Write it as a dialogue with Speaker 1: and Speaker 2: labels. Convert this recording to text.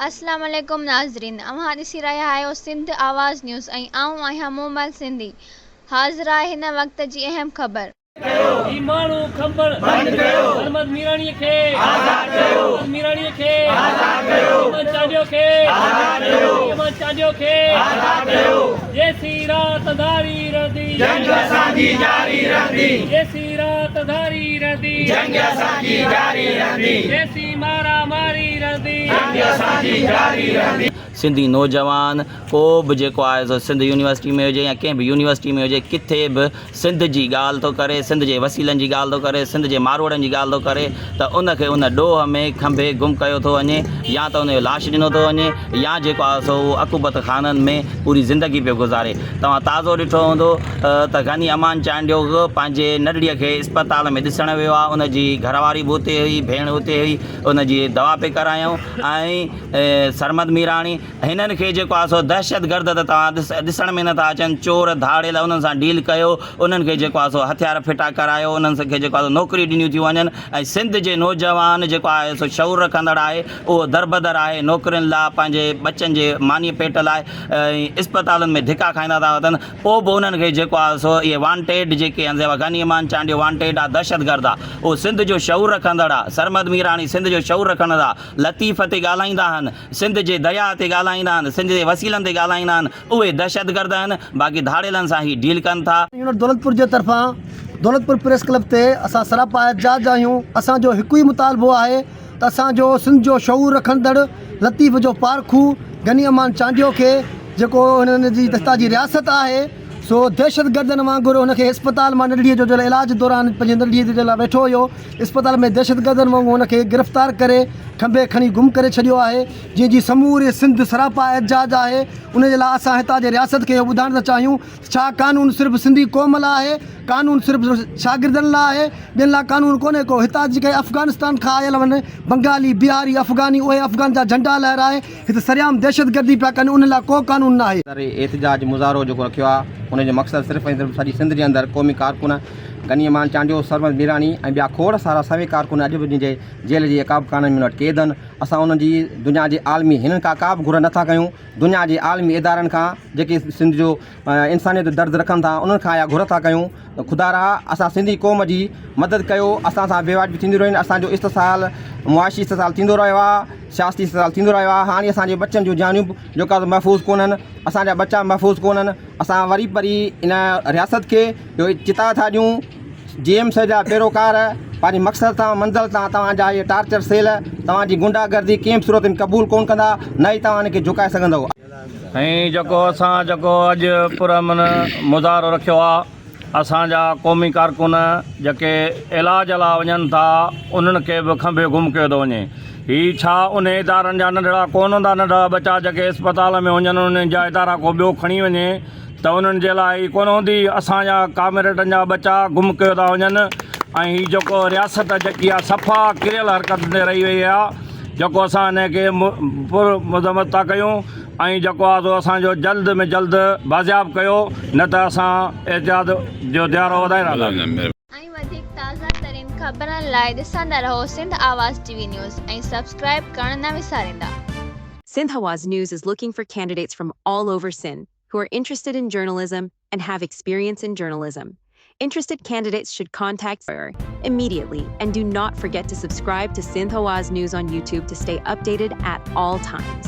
Speaker 1: اسلام عليڪم ناظرين اوهان ڏسي رهيا آهيو سنڌ آواز نيوز ۽ آئون آهيان مومل سنڌي حاضر آهي هن وقت جي اهم خبر.
Speaker 2: هي ماڻهو کنڀڻ بند ڪيو. احمد ميراڻي کي آزاد ڪيو. احمد ميراڻي کي آزاد ڪيو. احمد چانڊيو کي آزاد ڪيو. احمد چانڊيو کي آزاد ڪيو. جيسين رات ڌاري رهندي.
Speaker 3: جنگ اسان جي جاري رهندي.
Speaker 2: جيسين رات ڌاري رهندي.
Speaker 3: جنگ اسان جي جاري رهندي.
Speaker 2: جيسين مارا ماري رهندي.
Speaker 3: جنگ اسان جي جاري رهندي.
Speaker 4: سنڌي نوجوان ڪو به جيڪو آهي سو سنڌ يونيورسٽي ۾ هجي يا ڪنهن به يونيورسٽي ۾ هجي ڪٿي به سنڌ جي ڳالهه ٿو ڪري سنڌ جي وسيلن جي ڳالهه ٿو ڪري سنڌ جي ماروئڙن جي ڳالهه ٿو ڪري ته ان کي ان ڏوهه ۾ کنڀي گم ڪيو ٿو وڃي يا ته ان جو لاش ڏنو ٿو وڃي يا جيڪو آهي سو اهو عقوبت خانن ۾ پوري زندگي پيو گذاري توهان تازو ڏٺو هوندو ته غني امان چانڊيو پنهنجي ننڍڙيء کي اسپتال ۾ ڏسڻ ويو آهي ان جي گهر واري به اتي هئي ڀيڻ اتي هئي ان جي دوا پئي ڪرايائون ۽ سرمد ميراڻي هنن کي جيڪو آهي سو دهشتگرد ته توهان ڏسڻ ۾ نٿا اچن چور ڌاڙيل انهن سان ڊيل ڪيو انهن کي جيڪو آهي سو هٿيار ڦٽا ڪرايو انهن کي جيڪو آهي سو نوڪريون ڏنيون ٿيون وڃن ۽ سنڌ جي نوجوان جيڪو آهي سو شعور رکندڙ آهي اهو دربدر آهي نوڪرين لاء پنهنجي ٻچن جي مانيء پيٽ لاء ۽ اسپتالن ۾ ڌڪا کائيندا ٿا وتن پوء به انهن کي جيڪو آهي سو اهي وانٽيڊ جيڪي آهن سي غني امان چانڊيو وانٽيڊ آهي دهشتگرد آهي اهو سنڌ جو شعور رکندڙ آهي سرمد ميراڻي سنڌ جو شعور رکندڙ آهي لطيف تي ڳالهائيندا آهن سنڌ جي درياهه تي ڳالهائيندا آهن سنڌ جي وسيلن تي ڳالهائيندا آهن اهي دهشتگرد آهن باقي ڌاڙيلن سان هي ڊيل ڪن ٿا.
Speaker 5: يونٽ دولتپور جي طرفان دولتپور پريس ڪلب تي اسان سراپا احتجاج آهيون اسان جو هڪ ئي مطالبو آهي ته اسان جو سنڌ جو شعور رکندڙ لطيف جو پارکو غني امان چانڊيو کي جيڪو هنن جي دستا جي رياست آهي سو دهشتگردن وانگر هن کي اسپتال مان ننڍڙي جو علاج دوران پنهنجي ننڍڙي جي لاء ويٺو هيو اسپتال ۾ دهشتگردن وانگر هن کي گرفتار ڪري کنڀي کڻي گم ڪري ڇڏيو آهي جنهن جي سموري سنڌ سراپا احتجاج آهي ان جي لاء اسان هتان جي رياست کي اهو ٻڌائڻ ٿا چاهيون ڇا قانون صرف سنڌي قوم لاء آهي؟ قانون صرف شاگردن لاء آهي؟ ٻين لاء قانون ڪونهي ڪو؟ هتان جيڪي افغانستان کان آيل آهن بنگالي، بهاري، افغاني اهي افغان جا جهنڊا لهرائي هت سرعام دهشتگردي پيا ڪن انهن لاء ڪو قانون ناهي.
Speaker 6: سر احتجاج مظاهرو جيڪو رکيو آهي ان جو مقصد صرف ۽ صرف سڄي سنڌ جي اندر قومي ڪارڪن غني امان چانڊيو، سرمد ميراڻي ۽ ٻيا کوڙ سارا سوين ڪارڪن اڄ به جن جي جيل جي عقاب خانن ۾ وٽ قيد آهن اسان انهن جي دنيا جي عالمي هنن کان ڪا به گهر نٿا ڪيون دنيا جي عالمي ادارن کان جيڪي سنڌ جو انسانيت جو درد رکن ٿا انهن کان اها گهر ٿا ڪيون ته خدارا اسان سنڌي قوم جي مدد ڪيو اسان سان بيواجبي ٿينديون رهيون آهن اسان جو استحصال معاشي استحصال ٿيندو رهيو آهي سياسي استحصال ٿيندو رهيو آهي هاڻي اسان جي ٻچن جون جانيون به جيڪا محفوظ ڪونهن اسان جا ٻچا محفوظ ڪونهن اسان وري پري ان رياست کي اهو چتاء ٿا ڏيون جي ايم سيد جا پيروڪار پنهنجي مقصد تان منزل تان توهان جا اهي ٽارچر سيل توهان جي غنڊا گردي ڪنهن به صورت ۾ قبول ڪونه ڪندا نه ئي توهان ان کي جهڪائي سگهندؤ.
Speaker 7: سائين جيڪو اسان جيڪو اڄ پرامن مظاهرو رکيو آ اسان جا قومي ڪارڪن جيڪي علاج لا وڃن ٿا انهن کي به کنڀي گم ڪيو ٿو وڃي هي ڇا انهي ادارن جا ننڍڙا ڪون هوندا ننڍڙا ٻچا جيڪي اسپتال ۾ هجن انهن جا ادارا ڪو ٻيو کڻي وڃي ته انهن جي لاء هي ڪونه هوندي اسان جا ڪامريڊن جا ٻچا گم ڪيو ٿا وڃن ۽ هي جيڪو رياست جيڪي آ صفا ڪريل حرڪت تي رهي وئي آ جيڪو اسان ان کي پر مذمت ٿا ڪيون ۽ جيڪو آ سو اسان جو جلد ۾ جلد بازياب ڪيو نه ته اسان احتجاج جو ديارو وڌائي رهنداسين.
Speaker 1: ۽ وڌيڪ تازه ترين خبرن لاء ڏسندا رهو Sindh Awaz T V news ۽ subscribe ڪرڻ نه وساريندا.
Speaker 8: Sindh Awaz News is looking for candidates from all over Sindh who are interested in journalism and have experience in journalism. Interested candidates should contact immediately and do not forget to subscribe to Sindh Awaz News on YouTube to stay updated at all times.